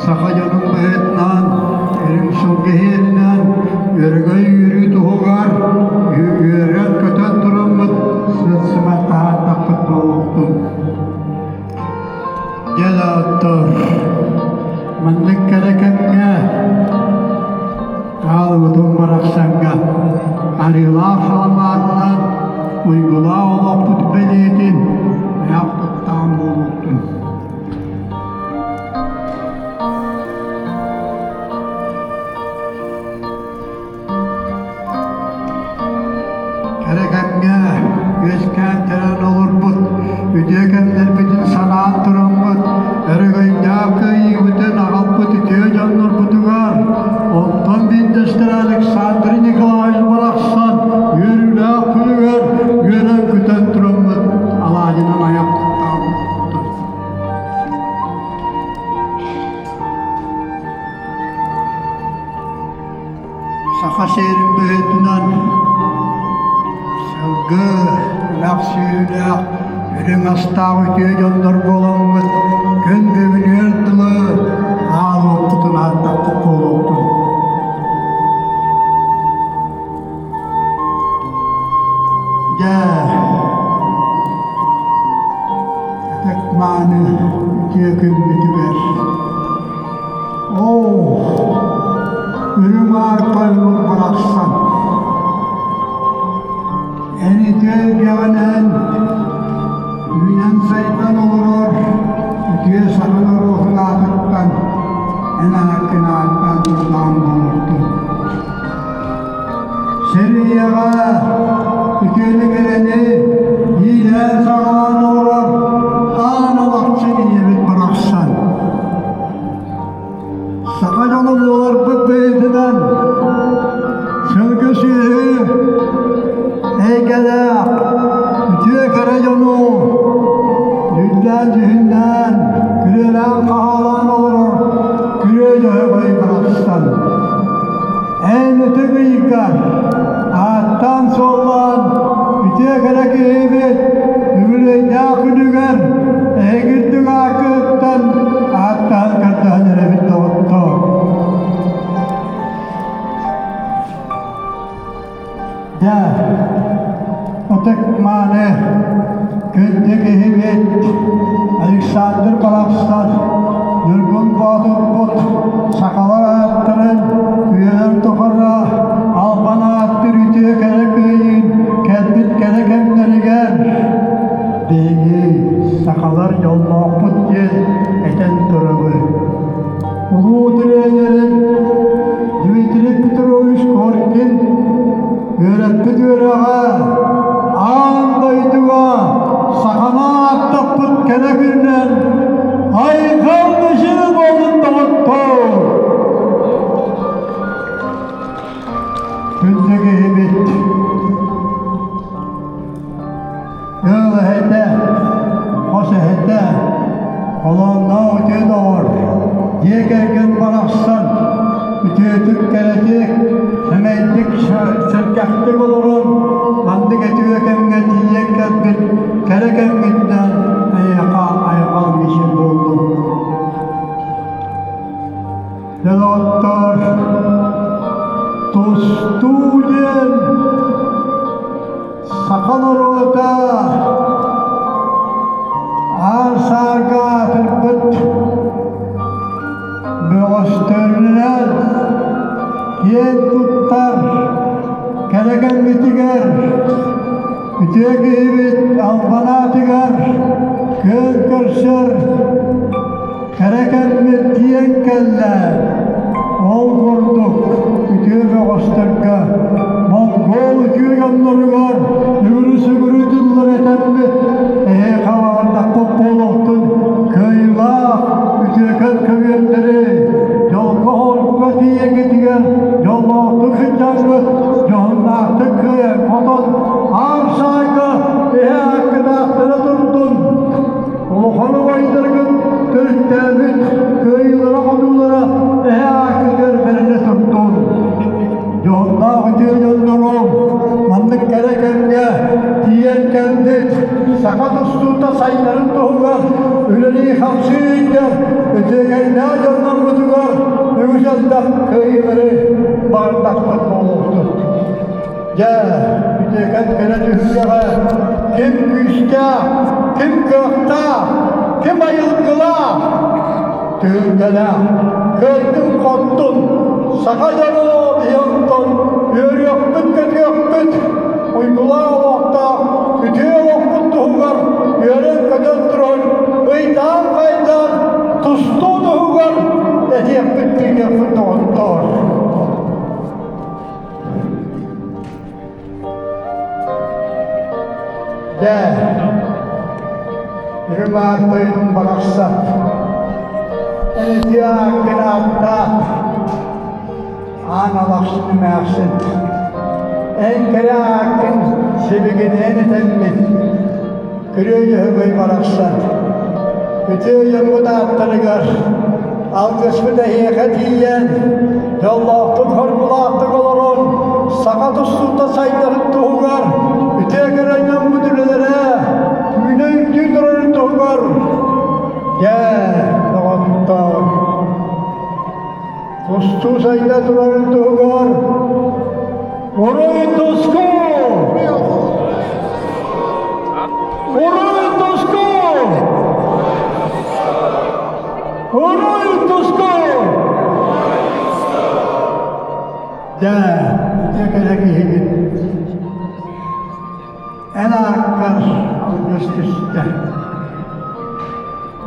Саха дьонун быһыытынан, үрүҥ сылгы иһиэнинэн, өрөгөй үөрүү туһугар үөрэн-көтөн тураммыт сыт-сымар таһаардахпыт буолуохтун. Дьэ доҕоттор, маннык кэрэ кэмҥэ хаалыбытым барахсаҥҥа арыылаах саламаатынан уйгулаах олохпут бэлиэтин айах туттаан буолуохтун. Кэрэ кэмҥэ үөскээн кэлэн олорбут үтүө кэмнэрбитин санаан тураммыт, өрөгөйдөөх кыайыыбытын аҕалбыт үтүө дьоннорбутугар, онтон биирдэстэрэ Александр Николаевич барахсан үөрүүлээх күнүгэр үөрэн-көтөн тураммыт алаадьынан айах туттаабыт. Саха сиэрин быһыытынан сылгы, ынах сүөһүлээх, үрүҥ астаах үтүө дьоннор буоламмыт күн бүгүнүгэр дылы аал уоппутун ааттаппыт буолуохтун. Дьэ, ытык-мааны үтүө күммүтүгэр Оо, үрүҥ аар тоймут барахсан, эн үтүө эйгэҕинэн үүнэн-сайдан олорор үтүө саха норуотун аатыттан эн ааккын ааттаан турдаҕым буолуохтун. Сир ийэҕэ үтүөнү кэрэни иилээн-саҕалаан олорор аан олохчун ийэбит барахсан. Саха дьоно буоларбыт быһыытынан сылгы сүөһү эйгэлээх үтүө кэрэ дьону дьүллээн-дьүһүннээн, күрүөлээн-хаһаалаан олорор күрүө дьөһөгөй барахсан. Эн ытык ыйгар ааттаан-суоллаан үтүө кэрэ киһибит үбүлүөйдээх күнүгэр эһиги үрдүк ааккытыттан ааттаан көрдөһөн эрэбит доҕоттоор. Дьэ, ытык-мааны күндү киһибит Александр Балапсов Ньургун Боотурбут сахалар ааттарын үйэлэр тухары албан ааттыр үтүө кэрэ кыайыын кэлбит кэрэ кэмнэригэр биһиги сахалар дьоллоохпут диэн этэн турабыт. Улуу тренерин Дмитрий Петрович Коркин үөрэппит үөрэҕэ аан дойдуга саханы ааттаппыт кэрэ күнүнэн айхал мичил буоллун доҕоттоор! Күндү киһибит Ыал эһэтэ, хос эһэтэ, холоонноох үтүө доҕор, дьиэ кэргэн барахсан үтүөтүк, кэрэтик, сэмэйдик, сэргэхтик олорон маннык үтүө кэмҥэ тиийэн кэлбит кэрэ кэмҥитинэн эйиэхэ айҕал мичил буоллун. Доҕоттор, тустуу диэн Саха норуота аар-саарга аатырбыт бөҕөстөрүнэн киэн туттар кэрэ кэммитигэр үтүө киһибит албан аатыгар күөн көрсөр Кэрэ кэммит тиийэн кэллэ. Ол курдук үтүө бөҕөстөргө, монгол үтүө дьонноругар үгүрү-сүгүрү тыллар этэммит, эһиэхэ баҕардахпыт буолуохтун кыайыылаах үтүөкэн көбүөрдэри, дьолго-хоргуга тиийэҥҥитигэр дьоллоохтук сылдьаҥҥыт, дьоһуннаахтык кыайан-хотон, аар саарга эһэ ааккынаахтара турдун! Улахан убайдаргын төрүттээбит кыайыылара-хотуулара эһэ ааккытыгар бэринэ турдун. Дьоһуннаах үтүө дьоннорум, маннык кэрэ кэмҥэ тиийэн кэлбит саха тустуута сайдарын туһугар үлэлии-хамсыы илдьэр үтүөкэннээх дьоннорбутугар. үгүс элбэх кыайыылары баҕардахпыт буолуохтун. Дьэ, үтүөкэн кэрэ түһүлгэҕэ ким күүстээх, ким кыахтаах, ким айылгылаах түһүлгэлээх, кыайдын-хоттун, саха дьоно биһи онтон үөрүөхпүт-көтүөхпүт, уйгулаах олохтоох үтүө олохпут туһугар үөрэн-көтөн туран ыйдаан-хайдаан тустуу туһугар этиэхпит-тыыныахпыт доҕоттоор. Дьэ, үрүҥ аар тойонум барахсан, эн үтүө ааккын ааттаат, аан алахсын эмээхсин, эн кэрэ ааккын сибигинэйэн этэммин, Күрүө Дьөһөгөй барахсан, үтүө дьоммут ааттарыгар алгыспыт эһиэхэ тиийэн, дьоллоохтук-хоргулаахтык олорон, саха тустуута сайдарын туһугар үтүө кэрэ дьоммут үлэлэрэ үүнэ-үрдүү турарын туһугар дьэ, доҕоттоор, тустуу сайда турарын туһугар Уруй туску! Уруй туску! Уруй туску! Дьэ, үтүө кэрэ киһигит. Эн ааккар алгыс түстэ.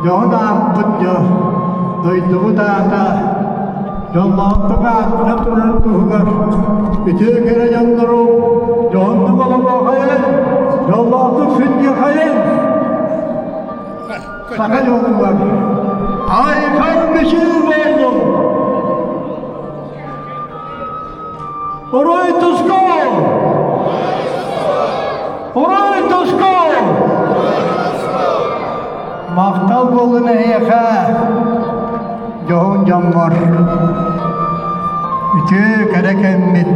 Дьоһун ааппыт дьон, дойдубут аата дьоллоохтук ааттана турар туһугар үтүө кэрэ дьоннору дьоһуннук олоруохайын, дьоллоохтук сүнньүөхайын! Саха дьолугар айхан мичил буоллун! Уруй туску! Уруй туску! Махтал буоллун эһиэхэ, дьоһун дьоммор. Үтүө кэрэ кэммит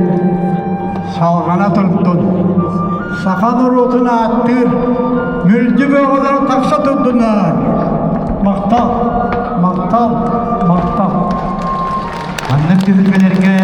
салҕана турдун. Саха норуотун ааттыыр мүлдьү бөҕөлөр тахса турдунар. Махтал, махтал, махтал. Маннык түһүлгэлэргэ.